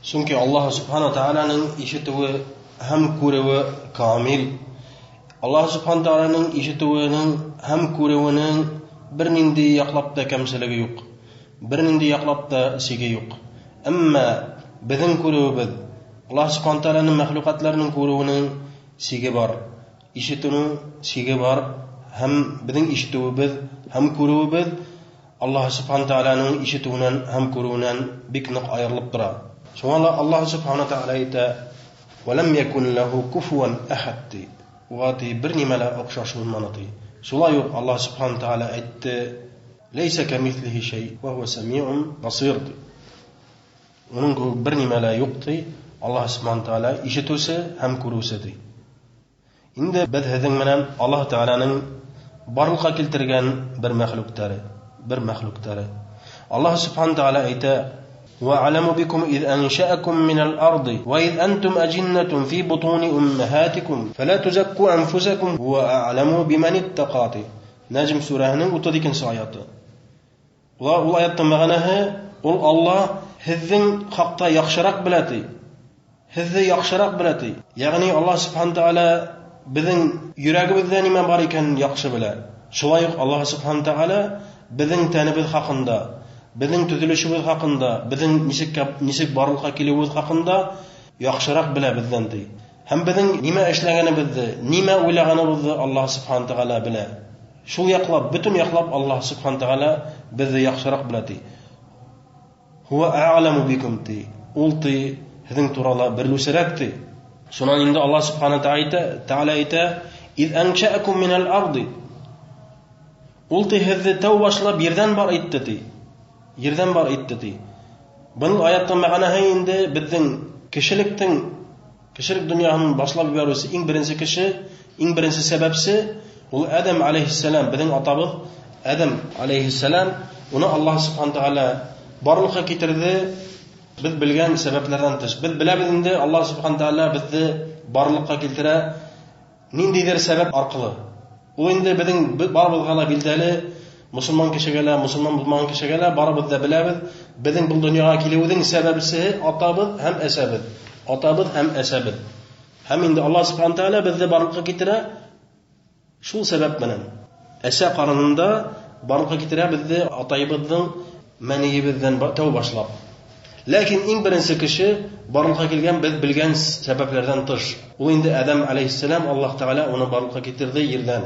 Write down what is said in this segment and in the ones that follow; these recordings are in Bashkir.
Сөнки Аллаһ Субхана Тәгаләнең ишетүе һәм күреүе камил. Аллаһ Субхана Тәгаләнең ишетүенең һәм күреүенең бернинди яҡлап та кәмселеге юҡ. Бернинди яҡлап та сиге юҡ. Әммә беҙҙең күреүебеҙ, Аллаһ Субхана Тәгаләнең мәхлүҡәтләренең күреүенең сиге бар. Ишетеүенең сиге бар һәм беҙҙең ишетеүебеҙ һәм күреүебеҙ Аллаһ Субхана Тәгаләнең ишетеүенән һәм күреүенән бик ныҡ айырылып тора. Шуңа ла Аллаһ Субхана Тәгалә әйтә: "Вәләм якун ләһу куфуан ахад" ти. Уға ти бер нимә лә оҡшаш булманы ти. Шулай уҡ Аллаһ Субхана Тәгалә әйтте: "Ләйсә кәмислихи шәй ва хуа самиун басир" ти. Уның кеүек бер нимә лә юҡ ти. Аллаһ Субхана Тәгалә ишетеүсе һәм күреүсе ти. Инде беҙ һеҙҙең менән Аллаһ Тәгаләнең барлыҡҡа килтергән бер мәхлүктәре, бер мәхлүктәре. Аллаһ Субхана Тәгалә әйтә: وَأَعْلَمُ بِكُمْ إِذْ أَنْشَأَكُمْ مِنَ الْأَرْضِ وَإِذْ أَنْتُمْ أَجِنَّةٌ فِي بُطُونِ أُمَّهَاتِكُمْ فَلَا تُزَكُّوا أَنْفُسَكُمْ هُوَ أَعْلَمُ بِمَنِ اتَّقَى. Нәҗм сүрәһенең 32-нче аяты. Ул аяттың мәғәнәһе, ул Аллаһ һеҙҙең хаҡта яҡшыраҡ белә ти. Һеҙҙе яҡшыраҡ белә ти. Ягъни Аллаһ Субхана Тәгалә беҙҙең йөрәгебеҙҙә нимә бар икәнен яҡшы белә. Шулай уҡ Аллаһ Субхана Тәгалә беҙҙең тәнебеҙ хаҡында, беҙҙең төҙөлөшөбөҙ хаҡында, беҙҙең нисек барлыҡҡа килеүебеҙ хаҡында яҡшыраҡ белә беҙҙән ти. Һәм беҙҙең нимә эшләгәнебеҙҙе, нимә уйлағаныбыҙҙы Аллаһ Субхана Тәгалә белә. Шул яҡлап, бөтөн яҡлап Аллаһ Субхана Тәгалә беҙҙе яҡшыраҡ белә ти. Хуа а'ламу бикум ти. Ул ти һеҙҙең турала белеүсерәк ти. Шунан инде Аллаһ Субхана Тәгалә әйтә: "Из аншаакум минал арди". Ул ти һеҙҙе тәү башлап ерҙән бар итте ти. Ерҙән бар итте ти. Бының аяттың мәғәнәһе инде беҙҙең кешелек донъяһын башлап ебәреүсе иң беренсе кеше, иң беренсе сәбәпсе ул Әҙәм алейхиссалам, беҙҙең атабыҙ Әҙәм алейхиссалам, уны Аллаһ Субхана Тәгалә барлыҡҡа килтерҙе беҙ белгән сәбәпләрҙән тыш. Беҙ беләбеҙ инде Аллаһ Субхана Тәгалә беҙҙе барлыҡҡа килтерә ниндәйҙер сәбәп арҡылы. Ул инде беҙҙең барыбыҙға ла билдәле, мосолман кешегә лә, мосолман булмаған кешегә лә барыбыҙ ҙа беләбеҙ, беҙҙең был донъяға килеүҙең сәбәпсеһе атабыҙ һәм әсәбеҙ. Атабыҙ һәм әсәбеҙ. Һәм инде Аллаһ Субхана Тәгалә беҙҙе барлыҡҡа килтерә шул сәбәп менән. Әсә ҡарынында барлыҡҡа килтерә беҙҙе атайыбыҙҙың мәнейебеҙҙән тәү башлап. Ләкин иң беренсе кеше барлыҡҡа килгән беҙ белгән сәбәпләрҙән тыш. Ул инде Әҙәм алейхиссалам, Аллаһ Тәгалә уны барлыҡҡа килтерҙе ерҙән.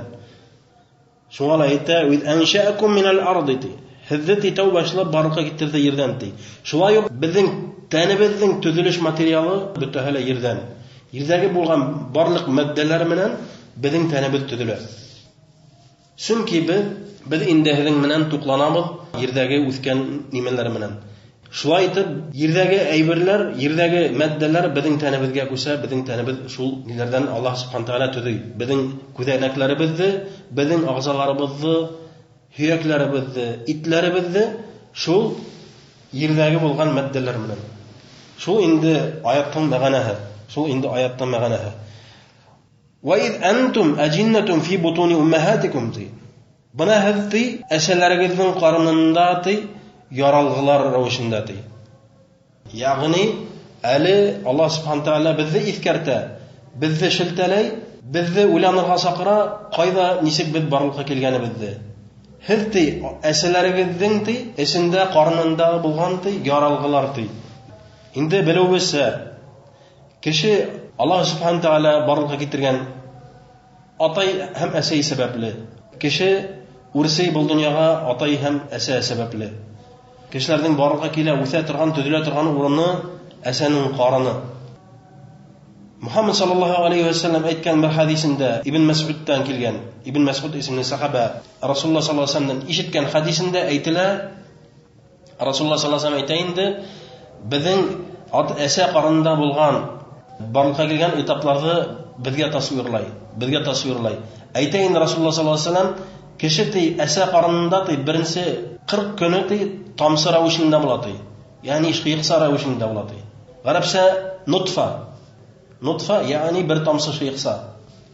Шуңа ла әйтә: "Из аншаакум минал арди" ти. Һеҙҙе ти тәү башлап барлыҡҡа килтерҙе ерҙән ти. Шулай уҡ беҙҙең тәнебеҙҙең төҙөлөш материалы бөтәһе лә ерҙән. Ерҙәге булған барлыҡ матдәләр менән беҙҙең тәнебеҙ төҙөлә. Сөнки беҙ инде һеҙҙең менән туҡланабыҙ ерҙәге үҫкән нимәләр менән. Шулай итеп, ерҙәге әйберләр, ерҙәге матдәләр беҙҙең тәнебеҙгә күсә, беҙҙең тәнебеҙ шул ниләрҙән Аллаһ Субхана Тәгалә төҙөй. Беҙҙең күҙәнәкләребеҙҙе, беҙҙең ағзаларыбыҙҙы, һөйәкләребеҙҙе, итләребеҙҙе шул ерҙәге булған матдәләр менән. Шул инде аяттың мәғәнәһе. Шул инде аяттың мәғәнәһе. Ва из антум аҗиннатун фи бутуни уммахатикум ти. Бына һеҙ ти әсәләрегеҙҙең ҡарынында ти яралғылар рәүешендә ти. Ягъни әле Аллаһ Субхана Тәгалә беҙҙе иҫкәртә, беҙҙе шелтәләй, беҙҙе уйланырға саҡыра, ҡайҙа нисек беҙ барлыҡҡа килгәнебеҙҙе. Һеҙ ти әсәләрегеҙҙең ти эсендә ҡарынында булған ти яралғылар ти. Инде белеүебеҙсә, кеше Аллаһ Субхана Тәгалә барлыҡҡа килтергән атай һәм әсәй сәбәпле. Кеше үрсей был донъяға атай һәм әсә сәбәпле. Кешеләрҙең барлыҡҡа килә, үҫә торған, төҙөлә торған урыны әсәнең ҡарыны. Мухаммад саллаллаһу алейхи ва саллям әйткән бер хәдисендә Ибн Мәсғудтан килгән, Ибн Мәсғуд исемле сахаба Расулуллаһ саллаллаһу алейхи ва саллямдан ишеткән хәдисендә әйтелә, Расулуллаһ саллаллаһу алейхи ва саллям әйтә инде, беҙҙең әсә ҡарынында булған барлыҡҡа килгән этапларҙы беҙгә тасвирлай, беҙгә тасвирлай. Әйтә инде Расулуллаһ саллаллаһу алейхи ва саллям, кеше ти әсә ҡарынында ти беренсе 40 көнө ти тамсы рәүешендә була ти. Ягъни шыйыҡса рәүешендә була ти. Ғәрәпсә нутфа. Нутфа, ягъни бер тамсы шыйыҡса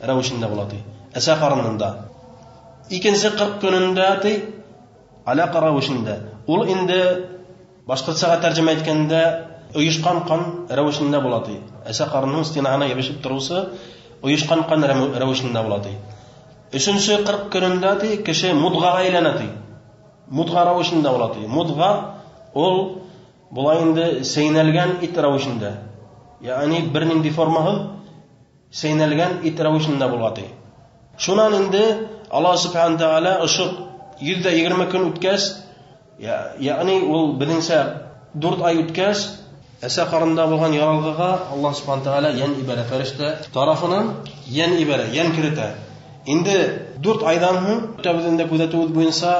рәүешендә була ти. Әсә ҡарынында. Икенсе 40 көнөндә ти алаҡа рәүешендә. Ул инде башҡортсаға тәржемә иткәндә Оешҡан ҡан рәүешендә була ти. Әсә ҡарынының стенаһына ябышып тороусы оешҡан ҡан рәүешендә була ти. Өсөнсө 40 көнөндә ти кеше мудғаға әйләнә ти. Мудға рәүешендә була ти. Мудға ул була инде сәйнәлгән ит рәүешендә. Ягъни бер нинди формаһыҙ сәйнәлгән ит рәүешендә була ти. Шунан инде Аллаһ субхана тәғәлә ошо 120 көн үткәс, ягъни ул беҙҙеңсә 4 ай үткәс, әсә ҡарынында булған яралғыға Аллаһ субхана тәғәлә йән ибәрә, фәрештә тарафынан йән ибәрә, йән керетә. Инде 4 айҙан һуң бөтәбеҙҙең дә күҙәтеүебеҙ буйынса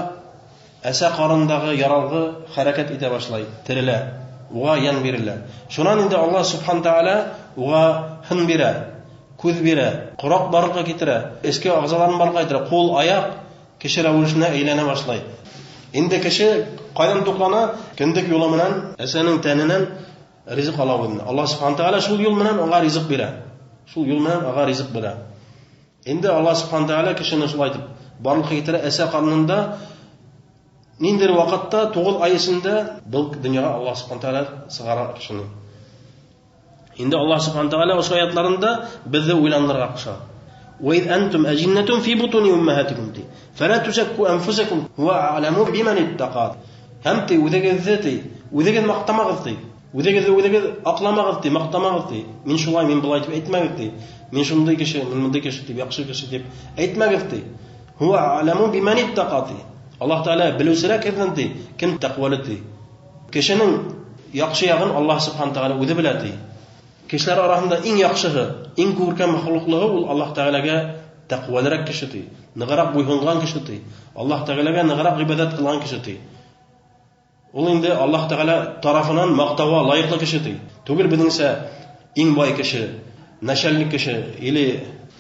әсә ҡарындағы яралғы хәрәкәт итә башлай, терелә, уға йән бирелә. Шунан инде Аллаһ субхана тәғәлә уға һын бирә, күҙ бирә, ҡораҡ барлыҡҡа килтерә, эске ағзаларын барлыҡҡа килтерә, ҡул, аяҡ кеше рәүешенә әйләнә башлай. Инде кеше ҡайҙан туҡлана? Кендек юлы менән әсәнең тәненән ризыҡ ала үҙенә. Аллаһ субхана тәғәлә шул юл менән уға ризыҡ бирә. Шул юл менән уға ризыҡ бирә. Инде Аллаһ субхана тәғәлә кешене шулай итеп барлыҡҡа килтерә, әсә ҡарынында ниндәйҙер ваҡытта 9 ай эсендә был донъяға Аллаһ субхана тәғәлә сығара кешене. Инде Аллаһ субхана тәғәлә ошо аятларында беҙҙе уйланырға ҡуша. وَإِذْ أَنْتُمْ أَجِنَّةٌ فِي بُطُونِ أُمَّهَاتِكُمْ فَلَا تُزَكُّوا أَنْفُسَكُمْ هُوَ أَعْلَمُ بِمَنِ اتَّقَى. Һәм ти үҙегеҙҙе ти, үҙегеҙ маҡтамағыҙ ти, үҙегеҙҙе үҙегеҙ аҡламағыҙ ти, маҡтамағыҙ ти. Мин шулай, мин былай тип әйтмәгеҙ ти. Мин шундай кеше, мин бындай кеше тип, яҡшы кеше тип әйтмәгеҙ ти. هُوَ أَعْلَمُ بِمَنِ اتَّقَى ти. Аллаһ Тәғәлә белеүсерәк һеҙҙән ти, кем тәҡвәле ти. Кешенең яҡшы яғын Аллаһ субхана тәғәлә үҙе белә ти. Кешеләр араһында иң яҡшыһы, иң күркәм холоҡлоһо ул Аллаһ Тәғәләгә тәҡвәлерәк кеше ти, нығыраҡ буйһонған кеше ти, Аллаһ Тәғәләгә нығыраҡ ғибәҙәт ҡылған кеше ти. Ул инде Аллаһ Тәғәлә тарафынан маҡтауға лайыҡлы кеше ти. Түгел беҙҙеңсә иң бай кеше, нәшәллек кеше или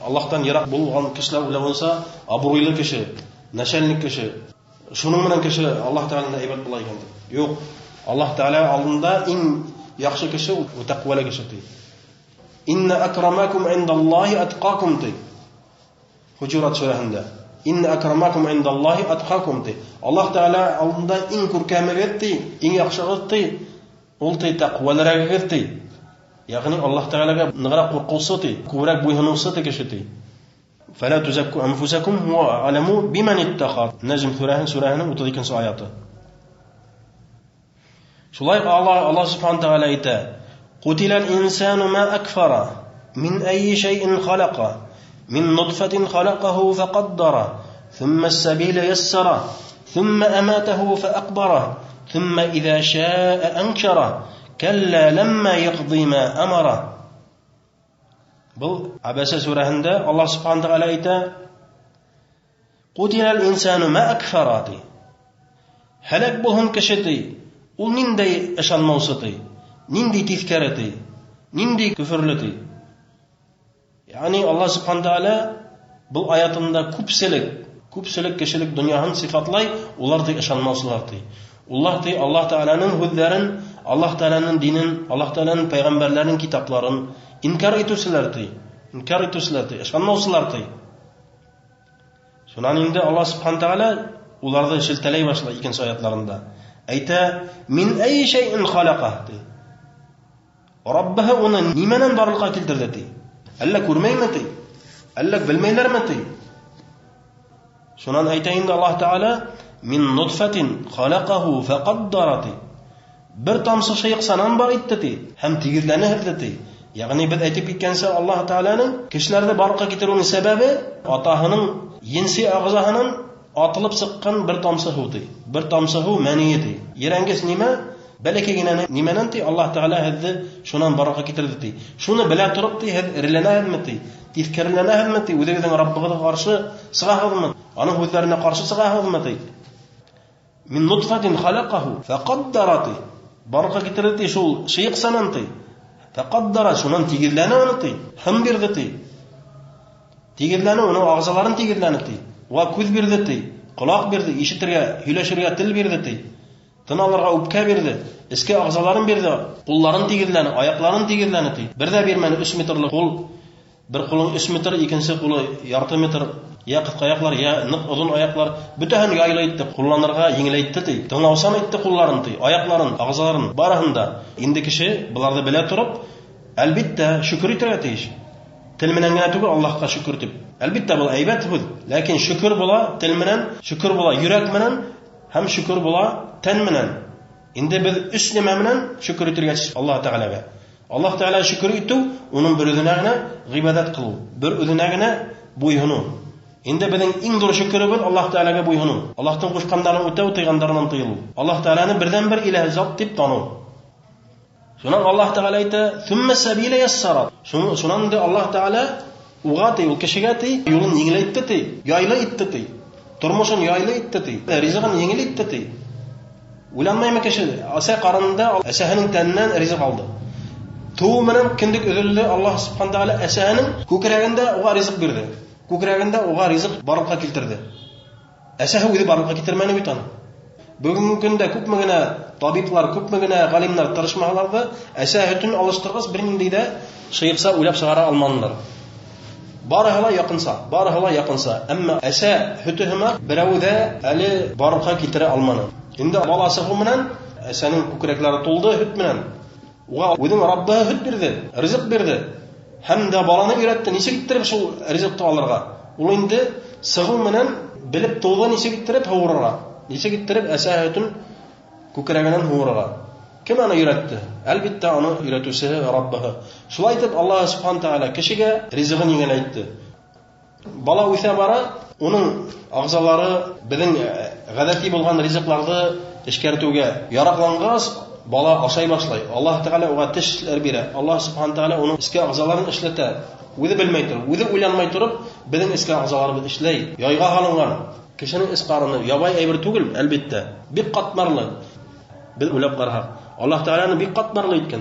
Аллаһтан йыраҡ булған кешеләр уйлауынса абруйлы кеше, нәшәллек кеше. Шуның менән кеше Аллаһ Тәғәләнең әйбәт була икән ти. Юҡ, Аллаһ Тәғәлә алдында иң яҡшы кеше ул тәҡвәле кеше ти. Инна акрамакум индаллаһи атҡакум ти. Хужурат сүрәһендә. Инна акрамакум индаллаһи атҡакум ти. Аллаһ Тәғәлә алдында иң күркәмегеҙ ти, иң яҡшығыҙ ти, ул ти тәҡвәлерәгегеҙ ти. Ягъни Аллаһ Тәғәләгә нығыраҡ ҡурҡыусы ти, күберәк буйһоноусы ти кеше ти. Фәлә тузакку анфусакум хуа а'ламу биман иттақа. Нәжм сүрәһенең 32-нсе аяты. Шулай Аллаһ субхана тәғәлә әйтә: Ҡутиләл инсану ма акфара мин әйи шәйин халаqa мин нутфатин халақаһу фақаддара thumma as-сабила яссара thumma аматаһу фаақбара thumma иза шаа аншара калла ламма яқди ма амара. Был Абаса сүрәһендә Аллаһ субхана тәғәлә әйтә: Ҡутиләл инсану ма акфара ти. Һәләк булһын кеше ти. Ул ниндәй ышанмаусы ти, ниндәй тиҫкәре ти, ниндәй көфөрлө ти. Ягъни Аллаһ субхана тәғәлә был аятында күпселек кешелек донъяһын сифатлай, улар ти ышанмаусылар ти. Улар ти Аллаһ Тәғәләнең һүҙҙәрен, Аллаһ Тәғәләнең динен, Аллаһ Тәғәләнең пәйғәмбәрләренең китапларын инкар итеүселәр ти, инкар итеүселәр ти, ышанмаусылар ти. Шунан инде Аллаһ субхана тәғәлә уларҙы шелтәләй башлай икенсе аятларында. Әйтә: Мин әй шәйин халаqa ти. Раббыһы уны нимәнән барлыҡҡа килтерҙе ти? Әллә күрмәйме ти? Әллә белмәйләрме ти? Шунан әйтә инде Аллаһ Тәғәлә: Мин нутфатин халaqahu фақаддара ти. Бер тамсы шыйыҡсанан бар итте ти, һәм тигеҙләне һеҙҙе ти. Ягъни беҙ әйтеп киткәнсә, Аллаһ Тәғәләнең кешеләрҙе барлыҡҡа килтереүенең сәбәбе атаһының енси ағзаһынан атылып сыҡҡан бер тамсы һыу ти. Бер тамсы һыу мәнийе ти. Ерәнгес нимә? Бәләкәй генә нимәнән ти Аллаһ Тәғәлә һеҙҙе шунан барлыҡҡа килтерҙе ти. Шуны белә тороп ти, һеҙ эреләнәһеҙме ти? Тиҫкәреләнәһеҙме ти? Үҙегеҙҙең Раббығыҙға ҡаршы сығаһығыҙмы? Аның һүҙҙәренә ҡаршы сығаһығыҙмы ти? Мин нутфатин халақаһу фақаддара ти. Барлыҡҡа килтерҙе ти шул шыйыҡсанан ти. Фақаддара, шунан тигеҙләне уны ти. Һын бирҙе ти. Тигеҙләне уның ағзаларын тигеҙләне ти. Уға күҙ бирҙе ти, ҡолаҡ бирҙе, ишетергә, һөйләшергә тел бирҙе ти. Тын алырға үпкә бирҙе, эске ағзаларын бирҙе, ҡулларын тигеҙләне, аяҡларын тигеҙләне ти. Бер ҙә бирмәне 3 метрлы ҡул, бер ҡулың 3 метр, икенсе ҡулы ярты метр. Я ҡыҫҡа аяҡлар, я ныҡ оҙон аяҡлар, бөтәһен яйлы итте, ҡулланырға еңеләйтте ти. Тыңлаусан итте ҡулларын ти, аяҡларын, ағзаларын, барыһын да. Инде кеше быларҙы белә тороп, әлбиттә, шөкөр итергә тейеш. Тел менән генә түгел Аллаһҡа шөкөр тип. Әлбиттә, был әйбәт һүҙ, ләкин шөкөр була тел менән, шөкөр була йөрәк менән һәм шөкөр була тән менән. Инде беҙ өс нәмә менән шөкөр итергә тейеш Аллаһ Тәғәләгә. Аллаһ Тәғәләгә шөкөр итеү уның бер үҙенә генә ғибәҙәт ҡылыу, бер үҙенә генә буйһоноу. Инде беҙҙең иң ҙур шөкөрөбөҙ Аллаһ Тәғәләгә буйһоноу. Аллаһтың ҡушҡандарын үтәү, тыйғандарынан тыйылыу. Аллаһ Тәғәләне берҙән-бер иләһ зат тип таныу. Шунан Аллаһ Тәғәлә әйтә: "Сумма сабила яссара". Шунан инде Аллаһ Тәғәлә уға ти, ул кешегә ти, юлын еңеләйтте ти, яйлы итте ти. Тормошон яйлы итте ти, ризығын еңел итте ти. Уйланмаймы кеше? Әсә ҡарынында әсәһенең тәненән ризыҡ алды. Тыуыу менән кендек өҙөлдө, Аллаһ Субхана Тәғәлә әсәһенең күкрәгендә уға ризыҡ бирҙе. Күкрәгендә уға ризыҡ барлыҡҡа килтерҙе. Әсәһе үҙе барлыҡҡа килтермәне бит аны. Бөгөнгө көндә күпме генә табиплар, күпме генә ғалимдар тырышмаһалар ҙа, әсә һөтөн алыштырғыс бер ниндәй ҙә шыйыҡса уйлап сығара алманылар. Барыһы ла яҡынса, барыһы ла яҡынса. Әммә әсә һөтө һымаҡ берәү ҙә әле барлыҡҡа килтерә алманы. Инде бала сығыу менән әсәнең күкрәкләре тулды һөт менән. Уға үҙенең Раббыһы һөт бирҙе, ризыҡ бирҙе. Һәм дә баланы өйрәтте, нисек иттереп шул ризыҡты алырға. Ул инде сығыу менән белеп тыуҙы нисек иттереп һыуырырға, нисек иттереп әсә һөтөн күкрәгенән һыуырырға. Кем аны өйрәтте? Әлбиттә, аны өйрәтеүсеһе Раббыһы. Шулай итеп Аллаһ Субхана Тәғәлә кешегә ризығын еңеләйтте. Бала үҫә бара, уның ағзалары беҙҙең ғәҙәти булған ризыҡларҙы эшкәртеүгә яраҡланғас, бала ашай башлай. Аллаһ Тәғәлә уға тешләр бирә. Аллаһ Субхана Тәғәлә уның эске ағзаларын эшләтә. Үҙе белмәй тороп, үҙе уйланмай тороп, беҙҙең эске ағзаларыбыҙ эшләй. Яйға һалынған. Кешенең эс ҡарыны ябай әйбер түгел, әлбиттә. Бик ҡатмарлы. Беҙ уйлап ҡараһаҡ, Аллаһ Тәғәләне бик ҡатмарлы иткән.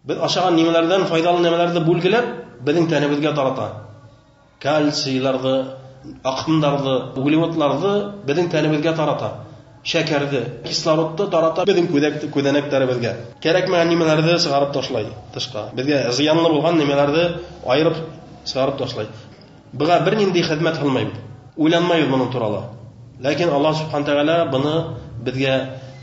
Беҙ ашаған нимәләрҙән файҙалы нәмәләрҙе бүлгеләп, беҙҙең тәнебеҙгә тарата. Кальцийларҙы, аҡһымдарҙы, углеводларҙы беҙҙең тәнебеҙгә тарата. Шәкәрҙе, кислородты тарата беҙҙең күҙәнәктәребеҙгә. Кәрәкмәгән нимәләрҙе сығарып ташлай тышҡа. Беҙгә зыянлы булған нимәләрҙе айырып сығарып ташлай. Быға бер ниндәй хеҙмәт ҡылмайбыҙ. Уйланмайбыҙ бының турала. Ләкин Аллаһ Субхана Тәғәлә быны беҙгә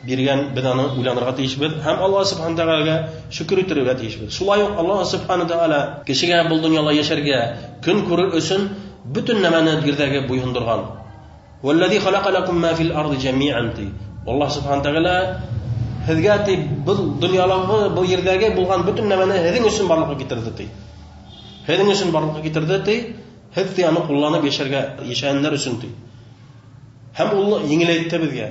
биргән, беҙ аны уйланырға тейешбеҙ һәм Аллаһ Субхана Тәғәләгә шөкөр итергә тейешбеҙ. Шулай уҡ Аллаһ Субхана Тәғәлә кешегә был донъяла йәшәргә, көн күрер өсөн бөтөн нәмәне ерҙәге буйһондорған. Валлази халака лакум ма фил арди жамиан ти. Аллаһ Субхана Тәғәлә һеҙгә ти был донъялағы, был ерҙәге булған бөтөн нәмәне һеҙҙең өсөн барлыҡҡа килтерҙе ти. Һеҙҙең өсөн барлыҡҡа килтерҙе ти. Һеҙ ти аны ҡулланып йәшәргә, йәшәгәндәр өсөн ти. Һәм ул еңеләйтте беҙгә.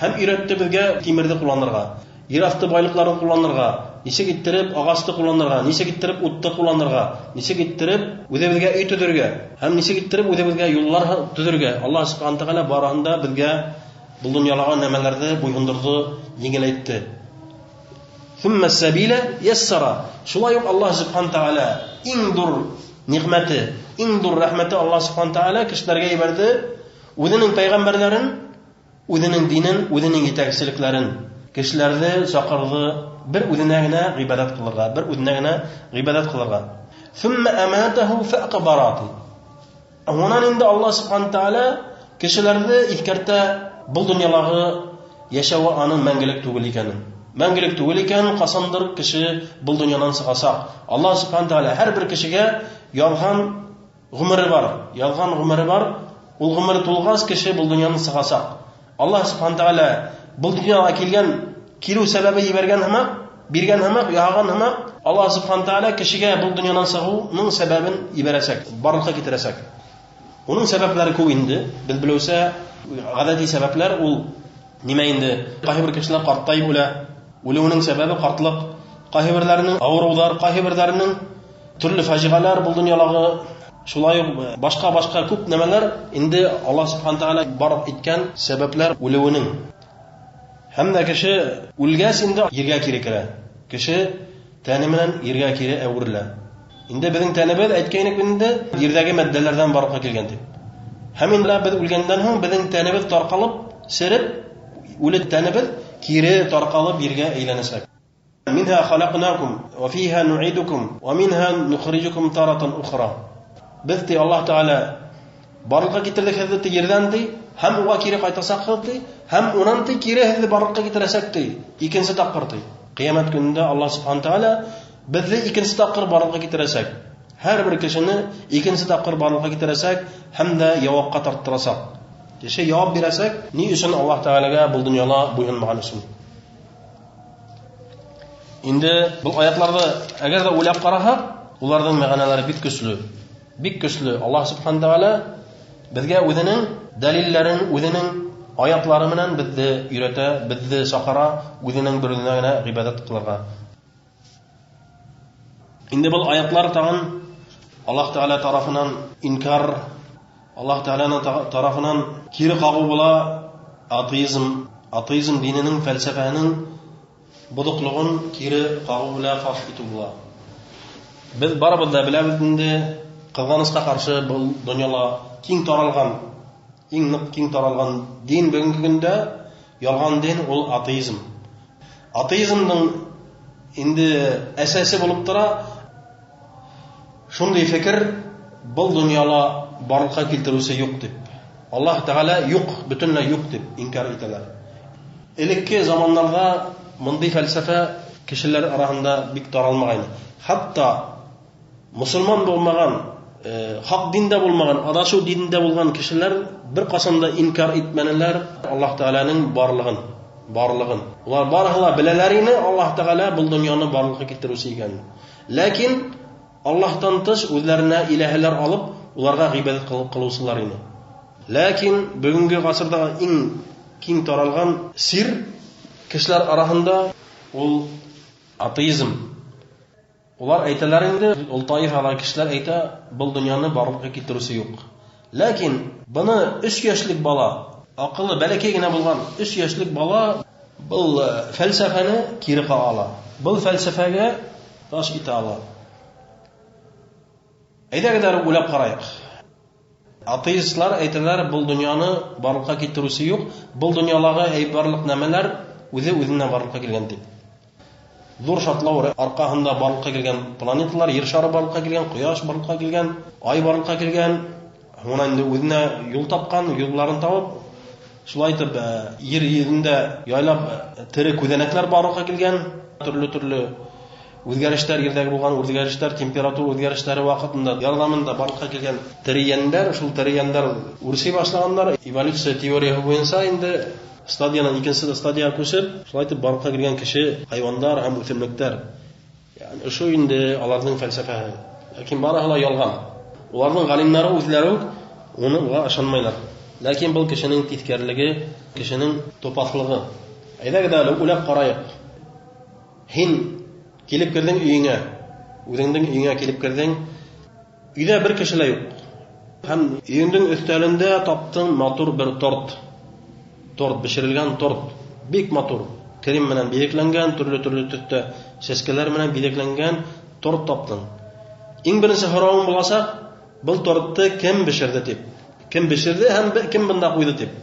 Һәм өйрәтте беҙгә тимерҙе ҡулланырға, ер аҫты байлыҡтарын ҡулланырға, нисек иттереп ағасты ҡулланырға, нисек иттереп утты ҡулланырға, нисек иттереп үҙебеҙгә өй төҙөргә һәм нисек иттереп үҙебеҙгә юллар төҙөргә. Аллаһ Субхана Тәғәлә барыһын да беҙгә был донъялағы нәмәләрҙе буйһондорҙо, еңеләйтте. Сумма сабила яссара. Шулай уҡ Аллаһ Субхана Тәғәлә иң ҙур ниғмәте, иң ҙур рәхмәте Аллаһ Субхана Тәғәлә кешеләргә ебәрҙе үҙенең пәйғәмбәрҙәрен, үҙенең динен, үҙенең етәкселектәрен. Кешеләрҙе саҡырҙы бер үҙенә генә ғибәҙәт ҡылырға, бер үҙенә генә ғибәҙәт ҡылырға. Сумма аматаху фаақбарати. Унан инде Аллаһ Субхана Тәғәлә кешеләрҙе иҫкәртә был донъялағы йәшәүе аның мәңгелек түгел икәнен. Мәңгелек түгел икән, ҡасандыр кеше был донъянан сығасаҡ. Аллаһ Субхана Тәғәлә һәр бер кешегә яҙған ғүмере бар, яҙған ғүмере бар. Ул ғүмере тулғас кеше был донъянан сығасаҡ. Аллаһ Субхана Тәғәлә был донъяға килгән, килеү сәбәбе ебәргән һымаҡ, биргән һымаҡ, яһаған һымаҡ, Аллаһ Субхана Тәғәлә кешегә был донъянан сығыуның сәбәбен ебәрәсәк, барлыҡҡа килтерәсәк. Уның сәбәпләре күп инде. Беҙ белеүсә, ғәҙәти сәбәпләр ул нимә инде? Ҡайһы бер кешеләр ҡартайып үлә. Үлеүенең сәбәбе ҡартлыҡ. Ҡайһы берҙәренең ауырыуҙар, ҡайһы берҙәренең төрлө фажиғәләр был донъялағы, шулай уҡ башҡа-башҡа күп нәмәләр инде Аллаһ Субхана Тәғәлә бар иткән сәбәпләр үлеүенең. Һәм дә кеше үлгәс инде ергә кире керә. Кеше тәне менән ергә кире әүерелә. Инде беҙҙең тәнебеҙ, әйткәйнек инде, ерҙәге матдәләрҙән барлыҡҡа килгән тип. Һәм инде беҙ үлгәндән һуң беҙҙең тәнебеҙ тарҡалып, сереп, үле тәнебеҙ кире тарҡалып ергә әйләнәсәк. Минһа халаҡнакум ва фиһа нуъидукум ва минһа нухриҗукум таратан ухра. Беҙ ти Аллаһ Тәғәлә Барлыҡҡа китерҙек һеҙҙе ти ерҙән ти, һәм уға кире ҡайтасаҡһығыҙ ти, һәм унан ти кире һеҙҙе барлыҡҡа китерәсәк ти. Икенсе тапҡыр ти. Ҡиәмәт көнөндә Аллаһ субхана тәғәлә беҙҙе икенсе тапҡыр барлыҡҡа китерәсәк. Һәр бер кешене икенсе тапҡыр барлыҡҡа китерәсәк һәм дә яуапҡа тарттырасаҡ. Кеше яуап бирәсәк, ни өсөн Аллаһ Тәғәләгә был донъяла буйһонмаған өсөн. Инде был аятларҙы әгәр ҙә уйлап ҡараһаҡ, уларҙың мәғәнәләре бик көслө. Бик көслө. Аллаһ субхана тәғәлә беҙгә үҙенең дәлилләрен, үҙенең аятлары менән беҙҙе өйрәтә, беҙҙе саҡыра, үҙенең бер үҙенә генә ғибәҙәт ҡылырға. Инде был аятлар тағын Аллаһ Тәғәлә тарафынан инкар, Аллаһ Тәғәләнең тарафынан кире ҡағыу була атеизм, атеизм диненең фәлсәфәһенең боҙоҡлоғон кире ҡағыу белән фаш итеү була. Беҙ барыбыҙ ҙа беләбеҙ инде, ҡыҙғанысҡа ҡаршы был донъяла киң таралған, иң ныҡ киң таралған дин бөгөнгө көндә ялған дин ул атеизм. Атеизмдың инде әсәсе булып тора шундай фекер: был донъяла барлыҡҡа килтереүсе юҡ тип. Аллаһ Тәғәлә юҡ, бөтөнләй юҡ тип инкар итәләр. Элекке заманнарҙа мындай фәлсәфә кешеләр араһында бик таралмағайны. Хатта мосолман булмаған, хаҡ диндә булмаған, аҙашыу динендә булған кешеләр бер ҡасан да инкар итмәнеләр Аллаһ Тәғәләнең барлығын, барлығын. Улар барыһы ла беләләр ине Аллаһ Тәғәлә был донъяны барлыҡҡа килтереүсе икәнен. Ләкин Аллаһтан тыш үҙҙәренә иләһәләр алып, уларға ғибәҙәт ҡылыусылар ине. Ләкин бөгөнгө ғасырҙағы иң киң таралған сир кешеләр араһында ул атеизм. Улар әйтәләр инде, ул таифала кешеләр әйтә, был донъяны барлыҡҡа килтереүсе юҡ. Ләкин быны 3 йәшлек бала, аҡылы бәләкәй генә булған 3 йәшлек бала был фәлсәфәне кире ҡаға ала. Был фәлсәфәгә таш итә ала. Әйҙәгеҙ әле уйлап ҡарайыҡ. Атеистлар әйтәләр, был донъяны барлыҡҡа килтереүсе юҡ, был донъялағы барлыҡ нәмәләр үҙе үҙенән барлыҡҡа килгән тип. Ҙур шартлау арҡаһында барлыҡҡа килгән планеталар, ер шары барлыҡҡа килгән, ҡояш барлыҡҡа килгән, ай барлыҡҡа килгән, унан инде үҙенә юл тапҡан, юлларын табып, шулай итеп ер йөҙөндә яйлап тере күҙәнәктәр барлыҡҡа килгән, төрлө-төрлө үҙгәрештәр, ерҙәге булған үҙгәрештәр, температура үҙгәрештәре ваҡытында ярҙамында барлыҡҡа килгән тере йәндәр, шул тере йәндәр үрсей башлағандар. Эволюция теорияһы буйынса инде стадиянан икенсе стадияға күсеп, шулай итеп барлыҡҡа килгән кеше, хайуандар һәм үҫемлектәр. Ягъни ошо инде аларҙың фәлсәфәһе. Ләкин барыһы ла ялған. Уларҙың ғалимдары үҙҙәре үк уны уға ышанмайлар. Ләкин был кешенең тиҫкәрелеге, кешенең тупаҫлығы. Әйҙәгеҙ әле уйлап ҡарайыҡ. Һин килеп керҙең өйөңә, үҙеңдең өйөңә килеп керҙең. Өйҙә бер кеше лә юҡ. Һәм өйөңдөң өҫтәлендә таптың матур бер торт. Торт, бешерелгән торт. Бик матур. Крем менән биҙәкләнгән, төрлө-төрлө төҫтә сәскәләр менән биҙәкләнгән торт таптың. Иң беренсе һорауың буласаҡ, был тортты кем бешерҙе тип. Кем бешерҙе һәм кем бында ҡуйҙы тип.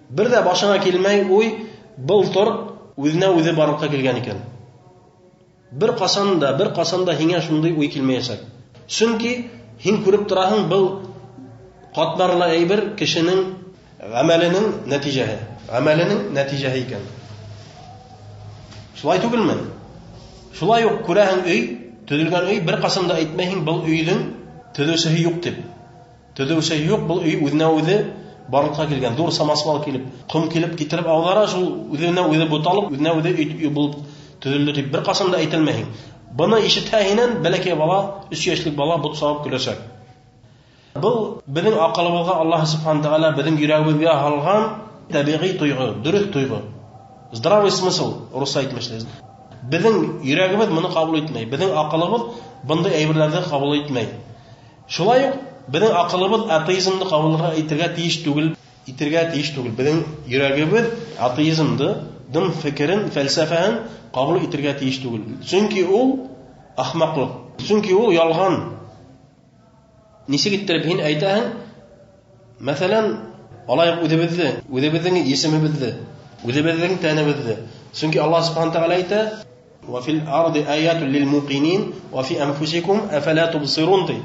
Бер ҙә башыңа килмәй уй, был торт үҙенә үҙе барлыҡҡа килгән икән. Бер ҡасан да, бер ҡасан да һиңә шундай уй килмәйәсәк. Сөнки һин күреп тораһың, был ҡатмарлы әйбер кешенең ғәмәленең нәтижәһе, ғәмәленең нәтижәһе икән. Шулай түгелме? Шулай уҡ күрәһең өй, төҙөлгән өй, бер ҡасан да әйтмәйһең был өйҙөң төҙөүсеһе юҡ тип. Төҙөүсеһе юҡ, был өй үҙенә үҙе барлыҡҡа килгән. Ҙур самосвал килеп, ҡом килеп китереп ауҙара, шул үҙенә үҙе буталып, үҙенә үҙе өй булып төҙөлдө тип бер ҡасан да әйтелмәйһең. Быны ишетһә һинән бәләкәй бала, 3 йәшлек бала бот сабып көләсәк. Был беҙҙең аҡылыбыҙға Аллаһ субхана тәғәлә беҙҙең йөрәгебеҙгә һалған тәбиғи тойғо, дөрөҫ тойғо. Здравый смысл, русса әйтмешләй. Беҙҙең йөрәгебеҙ моны ҡабул итмәй, беҙҙең аҡылыбыҙ бындай әйберҙәрҙе ҡабул итмәй. Шулай уҡ беҙҙең аҡылыбыҙ атеизмды ҡабул итергә тейеш түгел, итергә тейеш түгел. Беҙҙең йөрәгебеҙ атеизмды, дин фекерен, фәлсәфәһен ҡабул итергә тейеш түгел. Сөнки ул ахмаҡлыҡ, сөнки ул ялған. Нисек иттереп һин әйтәһең? Мәҫәлән, алайыҡ үҙебеҙҙе, үҙебеҙҙең есемебеҙҙе, үҙебеҙҙең тәнебеҙҙе. Сөнки Аллаһ субхана тәғәлә әйтә: "Ва фил арди аятун лил муқинин ва фи анфусикум афала тубсирун" ти.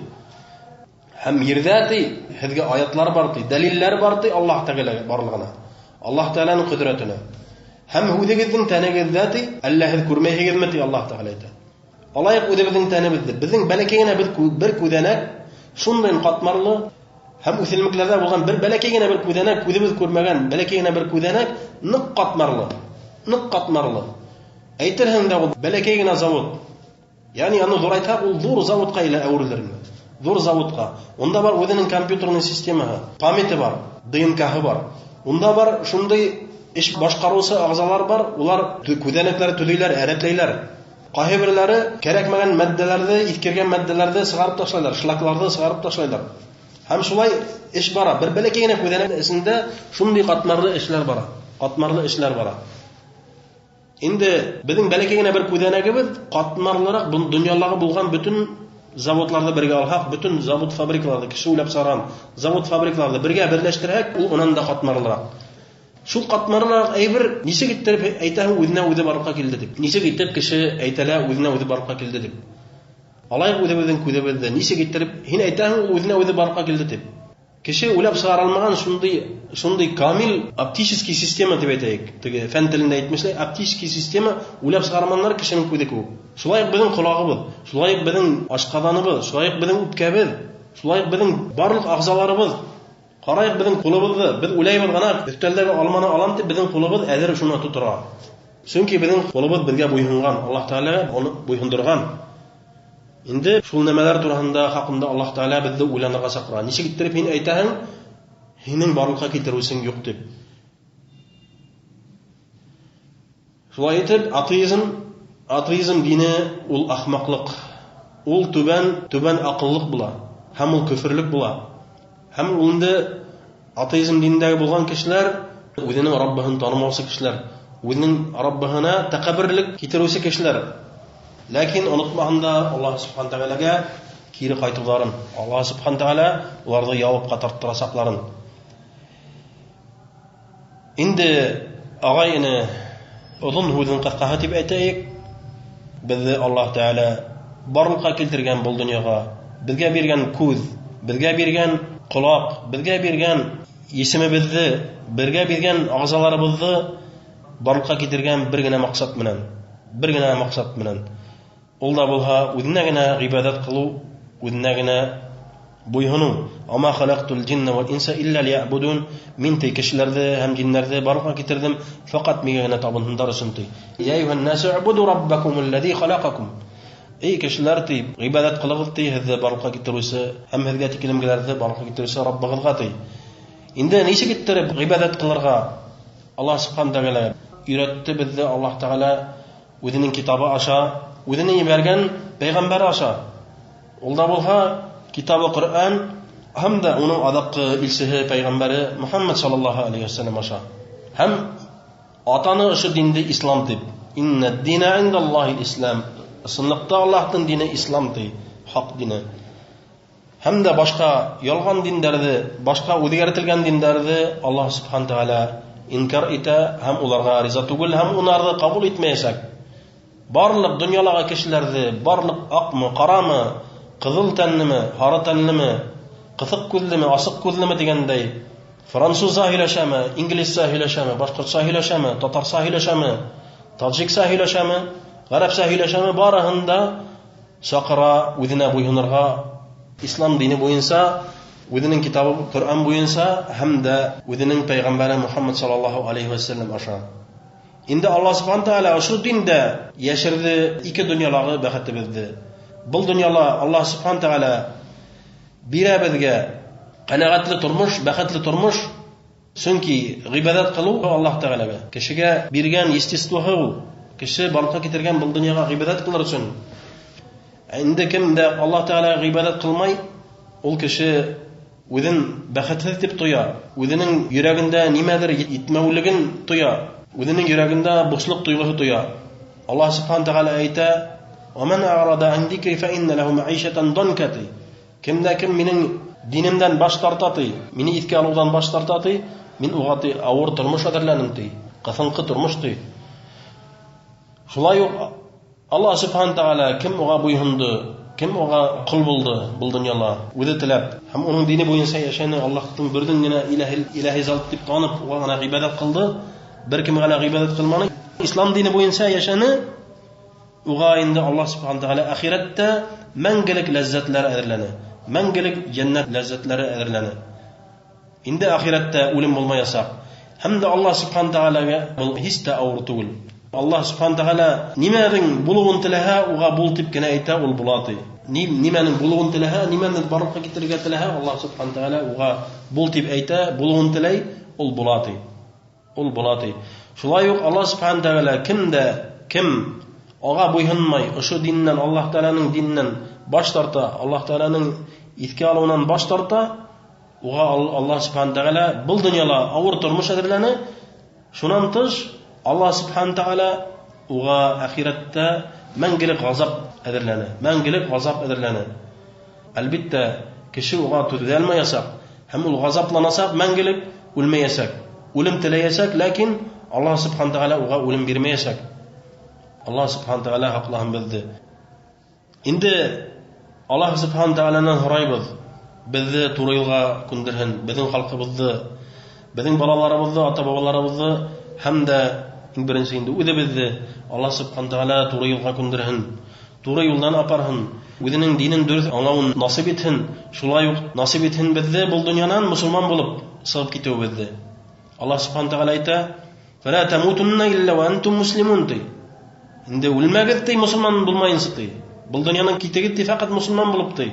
Һәм ерҙә ти һеҙгә аятлар бар ти, дәлилләр бар ти Аллаһ Тәғәлә барлығына, Аллаһ Тәғәләнең ҡөҙрәтенә. Һәм үҙегеҙҙең тәнегеҙҙә ти, әллә һеҙ күрмәйһегеҙме ти Аллаһ Тәғәлә әйтә. Алайыҡ үҙебеҙҙең тәнебеҙҙе. Беҙҙең бәләкәй генә бер күҙәнәк, шундай ҡатмарлы һәм үҫемлектәрҙә булған бер бәләкәй генә бер күҙәнәк, күҙебеҙ күрмәгән бәләкәй генә бер күҙәнәк ныҡ ҡатмарлы, ныҡ ҡатмарлы. Әйтерһең дә ул бәләкәй генә завод. Ягъни аны ҙурайтһаҡ, ул ҙур заводҡа әүерелер. Ҙур заводҡа. Унда бар үҙенең компьютерный системаһы, памяте бар, ДНК-һы бар. Унда бар шундай эш башҡарыусы ағзалар бар, улар күҙәнәктәр төҙөйләр, әрәтләйләр. Ҡайһы берҙәре кәрәкмәгән матдәләрҙе, иҫкергән матдәләрҙе сығарып ташлайлар, шлакларҙы сығарып ташлайлар. Һәм шулай эш бара. Бер бәләкәй генә күҙәнәк эсендә шундай ҡатмарлы эшләр бара. Ҡатмарлы эшләр бара. Инде беҙҙең бәләкәй генә бер күҙәнәгебеҙ ҡатмарлыраҡ донъялағы булған бөтөн заводларҙы бергә алһаҡ, бөтөн завод фабрикаларҙы, кеше уйлап сығарған завод фабрикаларҙы бергә берләштерһәк, ул унан да ҡатмарлыраҡ. Шул ҡатмарлыраҡ әйбер нисек иттереп әйтәһең үҙенә үҙе барлыҡҡа килде тип. Нисек итеп кеше әйтәлә үҙенә үҙе барлыҡҡа килде тип. Алайыҡ үҙебеҙҙең күҙебеҙҙе, нисек иттереп һин әйтәһең ул үҙенә үҙе барлыҡҡа килде тип. Кеше уйлап сығара алмаған шундай камил оптический система тип әйтәйек. Теге фән телендә әйтмешләй, оптический система уйлап сығарманнар кешенең күҙе кеүек. Шулай уҡ беҙҙең ҡолағыбыҙ, шулай уҡ беҙҙең ашҡаҙаныбыҙ, шулай уҡ беҙҙең үпкәбеҙ, шулай уҡ беҙҙең барлыҡ ағзаларыбыҙ. Ҡарайыҡ беҙҙең ҡулыбыҙҙы, беҙ уйлайбыҙ ғына, өҫтәлдәге алманы алам тип, беҙҙең ҡулыбыҙ әҙер шуны тотора. Сөнки беҙҙең ҡулыбыҙ беҙгә буйһонған, Аллаһ Тәғәлә уны буйһондорған. Инде шул нәмәләр тураһында хаҡында Аллаһ Тәғәлә беҙҙе уйланырға саҡыра. Нисек иттереп һин әйтәһең, һинең барлыҡҡа килтереүсең юҡ тип. Шулай итеп, атеизм дине ул ахмаҡлыҡ, ул түбән аҡыллыҡ була, һәм ул көфөрлөк була. Һәм ул инде атеизм динендәге булған кешеләр үҙенең Раббыһын танымаусы кешеләр, үҙенең Раббыһына тәкәбберлек китереүсе кешеләр. Ләкин онотмаһын да Аллаһ Субхана Тәғәләгә кире ҡайтыуҙарын, Аллаһ Субхана Тәғәлә уларҙы яуапҡа тарттырасаҡларын. Инде ағай-эне, оҙон һүҙҙең ҡыҫҡаһы тип әйтәйек, беҙҙе Аллаһ Тәғәлә барлыҡҡа килтергән был донъяға, беҙгә биргән күҙ, беҙгә биргән ҡолаҡ, беҙгә биргән исемебеҙҙе, беҙгә биргән ағзаларыбыҙҙы барлыҡҡа килтергән бер генә маҡсат менән, бер генә маҡсат менән. Ул да булһа үҙенә генә ғибәҙәт ҡылыу, үҙенә генә буйһоноу. Ама халаҡтул джинна вал инса илля лиябудун. Мин ти кешеләрҙе һәм джиннәрҙе барлыҡҡа килтерҙем, фәҡәт миңә генә табынһындар өсөн ти. Я әйюһән насу убуду раббакумул лази халаҡакум. Эй кешеләр ти, ғибәҙәт ҡылығыҙ ти, һеҙҙе барлыҡҡа килтереүсе һәм һеҙгә тиклемгеләрҙе барлыҡҡа килтереүсе Раббығыҙға ти. Инде нисек иттереп ғибәҙәт ҡылырға Аллаһ Субхана Тәғәлә өйрәтте беҙҙе. Аллаһ Тәғәлә үҙенең китабы аша, үҙенең ебәргән пәйғәмбәре аша. Ул да булһа китабы Ҡөрьән һәм дә уның аҙаҡҡы илсеһе пәйғәмбәре Мөхәммәд саллаллаһу алейһи вәсәлләм аша. Һәм атаны ошо динде ислам тип. Иннә дина индаллаһи ислам. Ысынлыҡта Аллаһтың дине ислам ти, хаҡ дине. Һәм дә башҡа ялған диндәрҙе, башҡа үҙгәртелгән диндәрҙе Аллаһ Субхана Тәғәлә инкар итә һәм уларға риза түгел һәм уларҙы ҡабул итмәйәсәк. Барлыҡ донъялағы кешеләрҙе, барлыҡ аҡмы, ҡарамы, ҡыҙыл тәнлеме, һары тәнлеме, ҡыҫыҡ күҙлеме, асыҡ күҙлеме тигәндәй, французса һөйләшәме, инглизсә һөйләшәме, башҡортса һөйләшәме, татарса һөйләшәме, таджикса һөйләшәме, ғәрәпсә һөйләшәме, барыһын да саҡыра үҙенә буйһонорға ислам дине буйынса, үҙенең китабы Ҡөрьән буйынса һәм дә үҙенең пәйғәмбәре Мөхәммәд саллаллаһу алейһи вәсәлләм аша. Инде Аллаһ Субхана Тәғәлә ошо диндә йәшерҙе ике донъялағы бәхетебеҙҙе. Был донъяла Аллаһ Субхана Тәғәлә бирә беҙгә ҡәнәғәтле тормош, бәхетле тормош. Сөнки ғибәҙәт ҡылыу Аллаһ Тәғәләгә кешегә биргән естествоһы ул. Кеше барлыҡҡа килтергән был донъяға ғибәҙәт ҡылыр өсөн. Инде кем дә Аллаһ Тәғәләгә ғибәҙәт ҡылмай, ул кеше үҙен бәхетһеҙ тип тоя, үҙенең йөрәгендә нимәлер етмәүлеген тоя, үҙенең йөрәгендә бушлыҡ тойғоһо тоя. Аллаһ Субхана Тәғәлә әйтә: "Ва ман а'рада ан зикри фа инна лаху маишатан данка" ти. Кемдә кем минең динемдән баш тарта ти, мине иҫкә алыуҙан баш тарта ти, мин уға ти ауыр тормош әҙерләнем ти, ҡыҫынҡы тормош ти. Шулай уҡ Аллаһ Субхана Тәғәлә кем уға буйһондо, Кем уға ҡол булды был донъяла, үҙе теләп һәм уның дине буйынса йәшәне, Аллаһтың берҙең генә илаһи зат тип танып, уға ғына ғибәҙәт ҡылды, бер кемгә генә ғибәҙәт ҡылманы, ислам дине буйынса йәшәне, уға инде Аллаһ субхана тәғәлә әхирәттә мәңгелек ләззәтләр әҙерләне, мәңгелек йәннәт ләззәтләре әҙерләне. Инде әхирәттә үлем булмаясаҡ. Һәм дә Аллаһ субхана тәғәләгә был һис тә ауыр түгел. Аллаһ субхана тәғәлә нимәнең булыуын теләһә, уға бул тип кенә әйтә, ул була ти. Нимәнең булыуын теләһә, нимәне барлыҡҡа китерергә теләһә, Аллаһ субхана тәғәлә уға бул тип әйтә, булыуын теләй, ул була ти. Ул була ти. Шулай уҡ Аллаһ субхана тәғәлә кем дә кем уға буйһынмай, ошо диннән, Аллаһ тәғәләнең диненән баш тарта, Аллаһ тәғәләнең иҫкә алыуынан баш тарта, уға Аллаһ субхана тәғәлә был донъяла ауыр тормош әҙерләне. Шунан тыш Аллаһ субхана тәғәлә уға әхирәттә мәңгелек ғазап әҙерләне, мәңгелек ғазап әҙерләне. Әлбиттә, кеше уға түҙә алмаясаҡ һәм ул ғазапланасаҡ, мәңгелек үлмәйәсәк, үлем теләйәсәк, ләкин Аллаһ субхана тәғәлә уға үлем бирмәйәсәк. Аллаһ субхана тәғәлә һаҡлаһын беҙҙе. Инде Аллаһ субхана тәғәләнән һорайбыҙ, беҙҙе тура юлға күндерһен, беҙҙең халҡыбыҙҙы, беҙҙең балаларыбыҙҙы, ата-бабаларыбыҙҙы һәм дә иң беренсе инде үҙебеҙҙе Аллаһ субхана тәғәлә тура юлға күндерһен, тура юлдан апарһын, үҙенең динен дөрөҫ аңлауын насип итһен, шулай уҡ насип итһен беҙҙе был донъянан мосолман булып сығып китеүебеҙҙе. Аллаһ субхана тәғәлә әйтә: "Фәлә тәмутунна илля ва антум муслимун" ти. Инде үлмәгеҙ ти, мосолман булмайынса ти. Был донъянан китегеҙ ти, фәҡәт мосолман булып ти.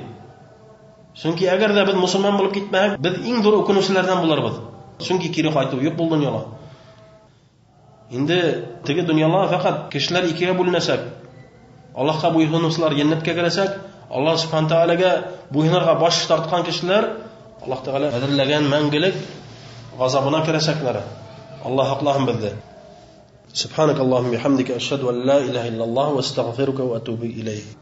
Сөнки әгәр ҙә беҙ мосолман булып китмәһәк, беҙ иң ҙур үкенеүселәрҙән булырбыҙ. Сөнки кире ҡайтыу юҡ был донъяла. Инде теге донъяла фәҡәт кешеләр икегә бүленәсәк. Аллаһҡа буйһоноусылар йәннәткә керәсәк, Аллаһ субхана тәғәләгә буйһонорға баш тартҡан кешеләр Аллаһ тәғәлә әҙерләгән мәңгелек ғазабына керәсәкләр. Аллаһ һаҡлаһын беҙҙе. Субханак Аллаһумма бихамдика ашһаду ан ла илаһа иллаллаһ ва астағфирука ва атубу илайк.